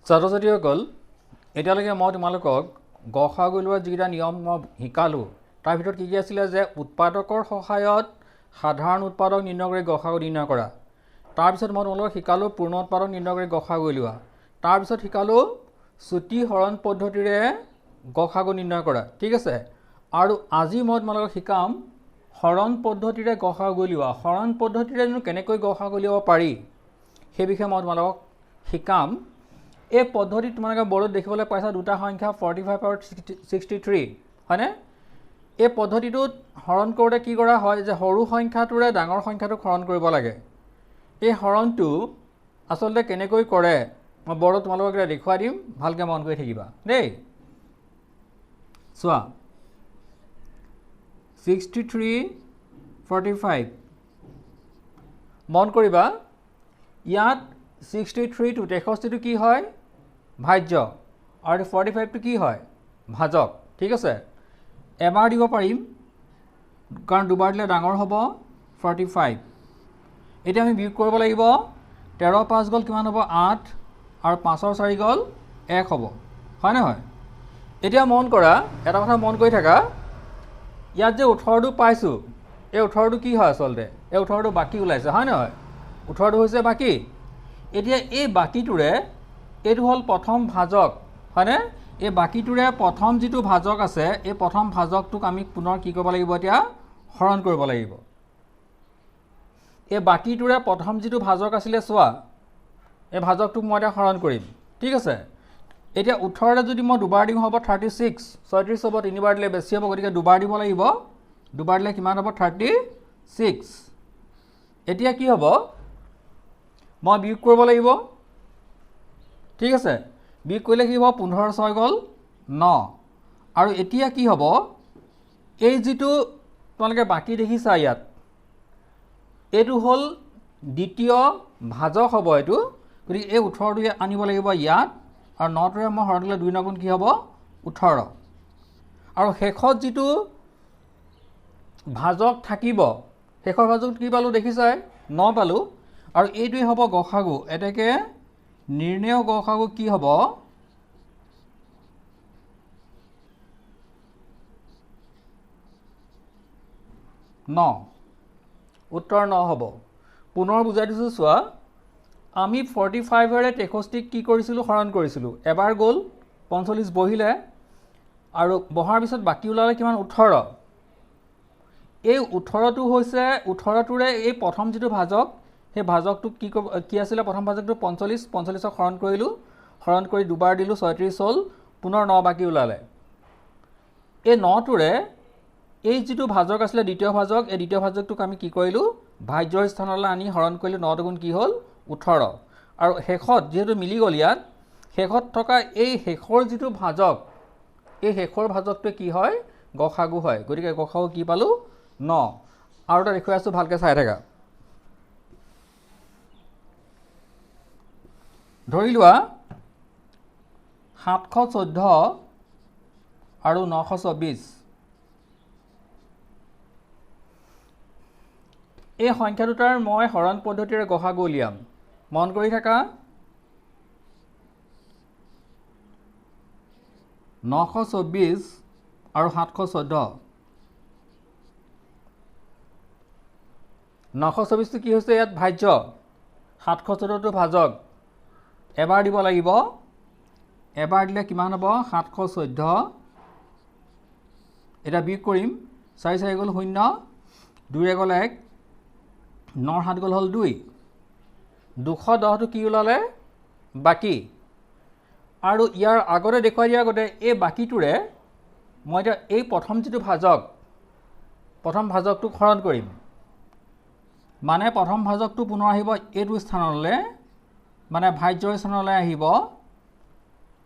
ছাত্ৰ ছাত্ৰীসকল, এতিয়ালৈকে মই তোমালোকক গসাগু উলিওৱাৰ যিকেইটা নিয়ম মই শিকালোঁ, তাৰ ভিতৰত কি কি আছিলে যে উৎপাদকৰ সহায়ত সাধাৰণ উৎপাদক নিৰ্ণয় কৰি গসাগু নিৰ্ণয় কৰা। তাৰপিছত মই তোমালোকক শিকালোঁ পূৰ্ণ উৎপাদক নিৰ্ণয় কৰি গসাগু উলিওৱা। তাৰপিছত শিকালোঁ চুটি হৰণ পদ্ধতিৰে গসাগু নিৰ্ণয় কৰা। ঠিক আছে, আৰু আজি মই তোমালোকক শিকাম হৰণ পদ্ধতিৰে গসাগু উলিওৱা। হৰণ পদ্ধতিৰেনো কেনেকৈ গসাগু উলিয়াব পাৰি সেই বিষয়ে মই তোমালোকক শিকাম। এই পদ্ধতিত তোমালোকে বৰ্ডত দেখিবলৈ পাইছা দুটা সংখ্যা 45 আৰু 63, হয়নে? এই পদ্ধতিটোত হৰণ কৰোঁতে কি কৰা হয় যে সৰু সংখ্যাটোৰে ডাঙৰ সংখ্যাটোক হৰণ কৰিব লাগে। এই হৰণটো আচলতে কেনেকৈ কৰে মই বৰ্ডত তোমালোকক এতিয়া দেখুৱাই দিম, ভালকৈ মন কৰি থাকিবা দেই। চোৱা, 63 45, মন কৰিবা ইয়াত 63টো 63টো কি হয় ভাজ্য আৰু 45টো কি হয় ভাজক। ঠিক আছে, এবাৰ দিব পাৰিম কাৰণ দুবাৰ দিলে ডাঙৰ হ'ব 45। এতিয়া আমি বিয়োগ কৰিব লাগিব, 13 5 গ'ল কিমান হ'ব 8 আৰু 5ৰ 4 গ'ল 1 হ'ব, হয় নহয়? এতিয়া মন কৰা, এটা কথা মন কৰি থাকা, ইয়াত যে 18টো পাইছোঁ, এই 18টো কি হয় আচলতে? এই 18টো বাকী ওলাইছে, হয় নহয়? 18টো হৈছে বাকী। এতিয়া এই বাকীটোৰে, এইটো হ'ল প্ৰথম ভাজক, হয়নে? এই বাকীটোৰে প্ৰথম যিটো ভাজক আছে, এই প্ৰথম ভাজকটোক আমি পুনৰ কি কৰিব লাগিব এতিয়া? হৰণ কৰিব লাগিব। এই বাকীটোৰে প্ৰথম যিটো ভাজক আছিলে চোৱা, এই ভাজকটোক মই এতিয়া হৰণ কৰিম। ঠিক আছে, এতিয়া 18 যদি মই দুবাৰ দিওঁ হ'ব 36, 36 হ'ব, তিনিবাৰ দিলে বেছি হ'ব, গতিকে দুবাৰ দিব লাগিব। দুবাৰ দিলে কিমান হ'ব 36। এতিয়া কি হ'ব, মই বিয়োগ কৰিব লাগিব। ঠিক আছে, বিয়োগ কৰিলে কি হ'ব 15 6 গ'ল 9। আৰু এতিয়া কি হ'ব, এই যিটো তোমালোকে বাকী দেখিছা ইয়াত, এইটো হ'ল দ্বিতীয় ভাজক হ'ব এইটো, গতিকে এই 18টো আনিব লাগিব ইয়াত, আৰু 9টোৰে মই হৰণ দিলে 2 9 গুণ কি হ'ব 18। আৰু শেষত যিটো ভাজক থাকিব, শেষৰ ভাজকটো কি পালোঁ দেখিছাই, 9 পালোঁ, আৰু এইটোৱে হ'ব গসাগু। এতেকে নিৰ্ণয় গসাগু কি হ'ব, 9, উত্তৰ 9 হ'ব। পুনৰ বুজাই দিছোঁ চোৱা, আমি 45ৰে 63 কি কৰিছিলোঁ, হৰণ কৰিছিলোঁ। এবাৰ গ'ল 45 বহিলে, আৰু বহাৰ পিছত বাকী ওলালে কিমান 18। এই 18টো হৈছে, 18টোৰে এই প্ৰথম যিটো ভাজক, সেই ভাজকটোক কি কি আছিলে প্ৰথম ভাজকটো 45, 45ক হৰণ কৰিলোঁ, হৰণ কৰি দুবাৰ দিলোঁ 36 হ'ল, পুনৰ 9 বাকী ওলালে। এই 9টোৰে এই যিটো ভাজক আছিলে দ্বিতীয় ভাজক, এই দ্বিতীয় ভাজকটোক আমি কি কৰিলোঁ, ভাজ্যৰ স্থানলৈ আনি হৰণ কৰিলোঁ, 9 দুগুণ কি হ'ল 18। আৰু শেষত যিহেতু মিলি গ'ল ইয়াত, শেষত থকা এই শেষৰ যিটো ভাজক, এই শেষৰ ভাজকটোৱে কি হয় গসাগু হয়। গতিকে গসাগু কি পালোঁ 9। আৰু এটা দেখুৱাই আছোঁ, ভালকৈ চাই থাকা। ধৰি লোৱা 714 আৰু 924, এই সংখ্যা দুটাৰ মই হৰণ পদ্ধতিৰে গসাগু উলিয়াম। মন কৰি থাকা, 924 আৰু 714। 924টো কি হৈছে ইয়াত ভাজ্য, 714টো ভাজক। এবাৰ দিব লাগিব, এবাৰ দিলে কিমান হ'ব 714। এতিয়া বিয়োগ কৰিম, 4 4 গ'ল 0, 2 গ'ল 1, 9 7 গ'ল হ'ল 2। 210টো কি ওলালে বাকী। আৰু ইয়াৰ আগতে দেখুৱাই দিয়াৰ আগতে এই বাকীটোৰে মই এতিয়া এই প্ৰথম যিটো ভাজক, প্ৰথম ভাজকটোক হৰণ কৰিম। মানে প্ৰথম ভাজকটো পুনৰ আহিব এইটো স্থানলৈ, মানে ভাজ্যৰ স্থানলৈ আহিব।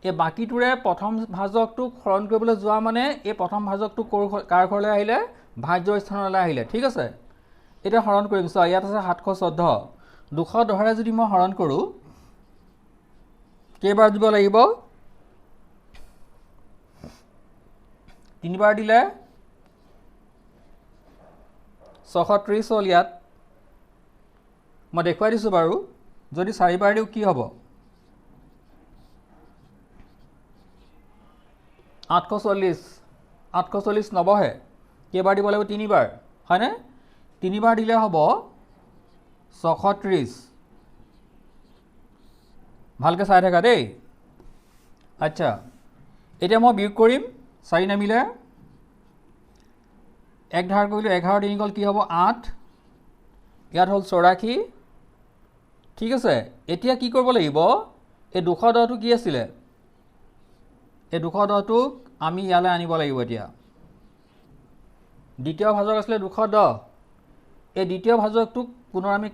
এই বাকীটোৰে প্ৰথম ভাজকটোক হৰণ কৰিবলৈ যোৱা মানে এই প্ৰথম ভাজকটো কাৰ ঘৰলৈ আহিলে, ভাজ্যৰ স্থানলৈ আহিলে। ঠিক আছে, এতিয়া হৰণ কৰিম। চোৱা, ইয়াত আছে 714, 210ৰে যদি মই হৰণ কৰোঁ কেইবাৰ দিব লাগিব, তিনিবাৰ দিলে 630 হ'ল। ইয়াত মই দেখুৱাই দিছোঁ বাৰু, যদি চাৰিবাৰ দিওঁ কি হ'ব, 840, 840 নবহে, কেইবাৰ দিব লাগিব? তিনিবাৰ, হয়নে? তিনিবাৰ দিলে হ'ব 630। ভালকৈ চাই থাকা দেই। আচ্ছা, এতিয়া মই বিয়োগ কৰিম, 4 নামিলে এক ধাৰ কৰিলোঁ, 11 3 গ'ল কি হ'ব? 8, ইয়াত হ'ল 84। ঠিক আছে, এতিয়া কি কৰিব লাগিব? এই 210টো কি আছিলে? এই 210টোক আমি ইয়ালৈ আনিব লাগিব। এতিয়া দ্বিতীয় ভাজক আছিলে 210, এই দ্বিতীয় ভাজকটোক পুনৰ আমি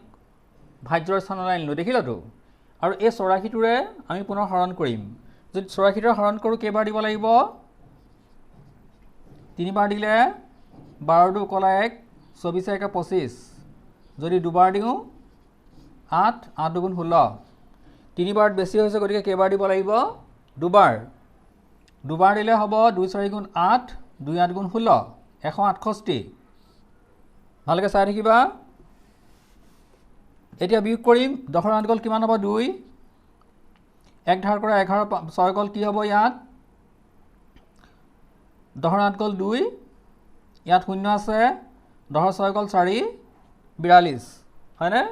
ভাজ্যৰ স্থানলৈ আনিলোঁ, দেখিলাতো? আৰু এই 84টোৰে আমি পুনৰ হৰণ কৰিম। যদি 84টোৰে হৰণ কৰোঁ কেইবাৰ দিব লাগিব? তিনিবাৰ দিলে 12 2 কলা 1, 24 1 25। যদি দুবাৰ দিওঁ 8, 8 দুগুণ 16। তিনিবাৰত বেছি হৈছে, গতিকে কেইবাৰ দিব লাগিব? দুবাৰ। দুবাৰ দিলে হ'ব 2 4 গুণ 8, 2 8 গুণ 16, 168। ভালকৈ চাই থাকিবা। এতিয়া বিয়োগ কৰিম, 10 8 গ'ল কিমান হ'ব? 2, এক ধাৰ কৰা 11 6 গ'ল কি হ'ব? ইয়াত 10 8 গ'ল 2, ইয়াত শূন্য আছে, 10 6 গ'ল 4, 42, হয়নে?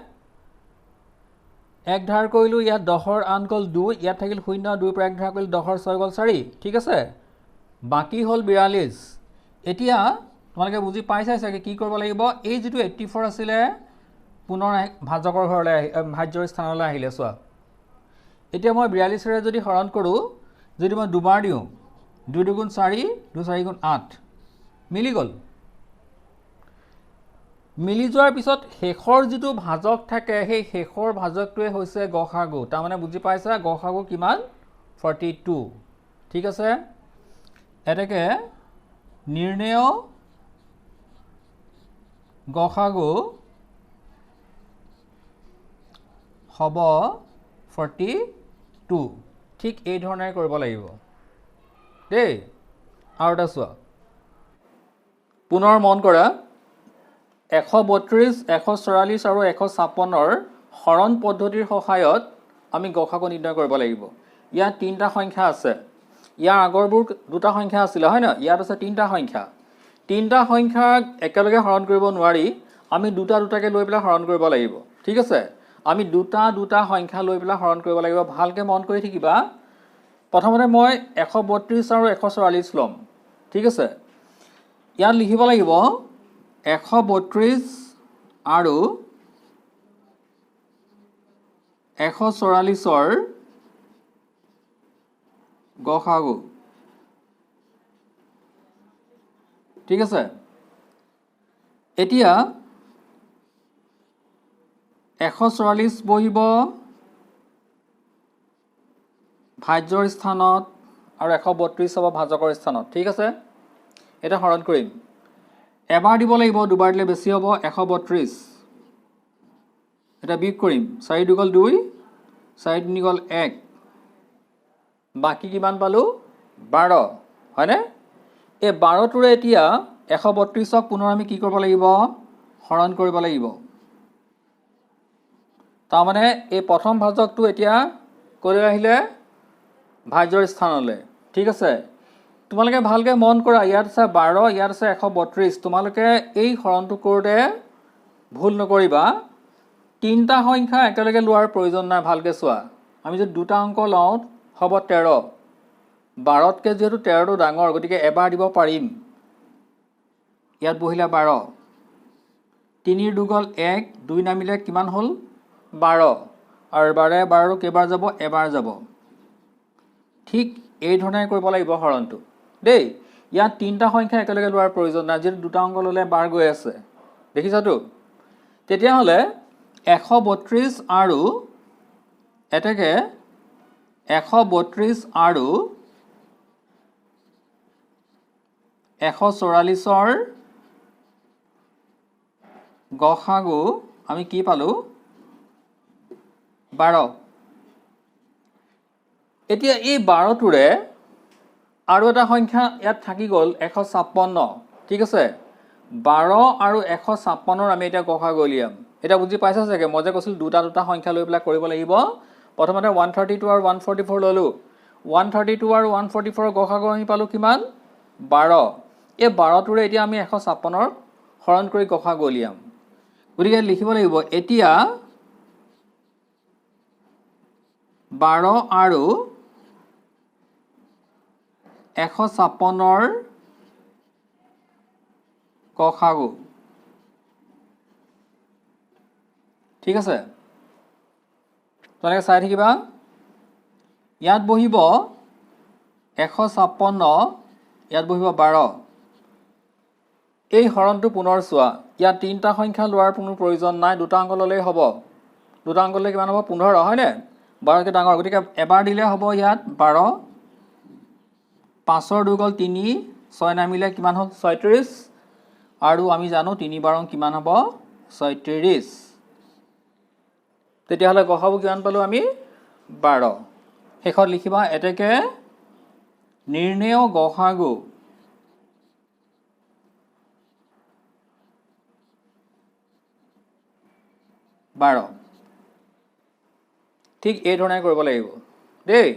এক ধাৰ কৰিলোঁ, ইয়াত 10 8 গ'ল 2, ইয়াত থাকিল শূন্য, 2 পৰা এক ধাৰ কৰিলোঁ 10 6 গ'ল 4। ঠিক আছে, বাকী হ'ল 42। এতিয়া তোমালোকে বুজি পাইছাই চাগে কি কৰিব লাগিব। এই যিটো 84 আছিলে পুনৰ ভাজকৰ ঘৰলৈ আহি ভাজ্যৰ স্থানলৈ আহিলে। চোৱা, এতিয়া মই 42ৰে যদি হৰণ কৰোঁ, যদি মই দুবাৰ দিওঁ, 2 2 গুণ 4, 2 4 গুণ 8, মিলি গ'ল। মিলি যোৱাৰ পিছত শেষৰ যিটো ভাজক থাকে, সেই শেষৰ ভাজকটোৱে হৈছে গসাগু। তাৰমানে বুজি পাইছা গসাগু কিমান? 42। ঠিক আছে, এতেকে নিৰ্ণেয় গসাগু হ'ব 42। ঠিক এই ধৰণে কৰিব লাগিব দেই। আৰু এটা চোৱা, পুনৰ মন কৰা, 132, 144 আৰু 156ৰ হৰণ পদ্ধতিৰ সহায়ত আমি গসাগু নিৰ্ণয় কৰিব লাগিব। ইয়াত তিনিটা সংখ্যা আছে, ইয়াৰ আগৰবোৰ দুটা সংখ্যা আছিলে, হয় নহয়? ইয়াত আছে তিনিটা সংখ্যা। তিনিটা সংখ্যাক একেলগে হৰণ কৰিব নোৱাৰি, আমি দুটা দুটাকৈ লৈ পেলাই হৰণ কৰিব লাগিব। ঠিক আছে, আমি দুটা দুটা সংখ্যা লৈ পেলাই হৰণ কৰিব লাগিব। ভালকৈ মন কৰি থাকিবা। প্ৰথমতে মই 132 আৰু 144 ল'ম। ঠিক আছে, ইয়াত লিখিব লাগিব 132 আৰু 144ৰ গসাগু। ঠিক আছে, এতিয়া 144 বহিব ভাজ্যৰ স্থানত আৰু 132 হ'ব ভাজকৰ স্থানত। ঠিক আছে, এতিয়া হৰণ কৰিম। এবাৰ দিব লাগিব, দুবাৰ দিলে বেছি হ'ব, 132। এটা বিয়োগ কৰিম, 4 2 গ'ল 2, 4 3 গ'ল 1, বাকী কিমান পালোঁ? 12, হয়নে? এই 12টোৰে এতিয়া 132ক পুনৰ আমি কি কৰিব লাগিব? হৰণ কৰিব লাগিব। তাৰমানে এই প্ৰথম ভাজকটো এতিয়া ক'লৈ আহিলে? ভাজ্যৰ স্থানলৈ। ঠিক আছে, তোমালোকে ভালকৈ মন কৰা, ইয়াত আছে 12, ইয়াত আছে 132। তোমালোকে এই হৰণটো কৰোঁতে ভুল নকৰিবা। তিনিটা সংখ্যা একেলগে লোৱাৰ প্ৰয়োজন নাই, ভালকৈ চোৱা। আমি যদি দুটা অংক লওঁ হ'ব 13, 12তকৈ যিহেতু 13টো ডাঙৰ, গতিকে এবাৰ দিব পাৰিম। ইয়াত বহিলে 12, 3 2 গ'ল 1, 2 নামিলে কিমান হ'ল? 12, আৰু 12 12 কেইবাৰ যাব? এবাৰ যাব। ঠিক এই ধৰণে কৰিব লাগিব হৰণটো দেই। ইয়াত তিনিটা সংখ্যা একেলগে লোৱাৰ প্ৰয়োজন নাই, যিহেতু দুটা অংক ল'লে 12 গৈ আছে, দেখিছাতো? তেতিয়াহ'লে 132 আৰু এতেকে 132 আৰু 144ৰ গসাগু আমি কি পালোঁ? 12। এতিয়া এই 12টোৰে আৰু এটা সংখ্যা ইয়াত থাকি গ'ল, 156। ঠিক আছে, 12 আৰু 156ৰ আমি এতিয়া গসাগু উলিয়াম। এতিয়া বুজি পাইছা চাগে, মই যে কৈছিলোঁ দুটা দুটা সংখ্যা লৈ পেলাই কৰিব লাগিব। প্ৰথমতে 132 আৰু 144 ল'লোঁ। 132 আৰু 144 গসাগু আমি পালোঁ কিমান? 12। এই 12টোৰে এতিয়া আমি 156 হৰণ কৰি গসাগু উলিয়াম। গতিকে লিখিব লাগিব এতিয়া 12 আৰু 156 গসাগু। ঠিক আছে, তোমালোকে চাই থাকিবা। ইয়াত বহিব 156, ইয়াত বহিব 12। এই হৰণটো পুনৰ চোৱা, ইয়াত তিনিটা সংখ্যা লোৱাৰ কোনো প্ৰয়োজন নাই, দুটা অংক ল'লেই হ'ব। দুটা অংক ল'লে কিমান হ'ব? 15, হয়নে? 12তকৈ ডাঙৰ, গতিকে এবাৰ দিলে হ'ব ইয়াত 12। 5ৰ 2 গ'ল 3, 6 নামিলে কিমান হ'ল? 36। আৰু আমি জানো 3 বাৰং কিমান হ'ব? 36। তেতিয়াহ'লে গসাগু কিমান পালোঁ আমি? 12। শেষত লিখিবা এতেকে নিৰ্ণেয় গসাগু 12। ঠিক এই ধৰণে কৰিব লাগিব দেই।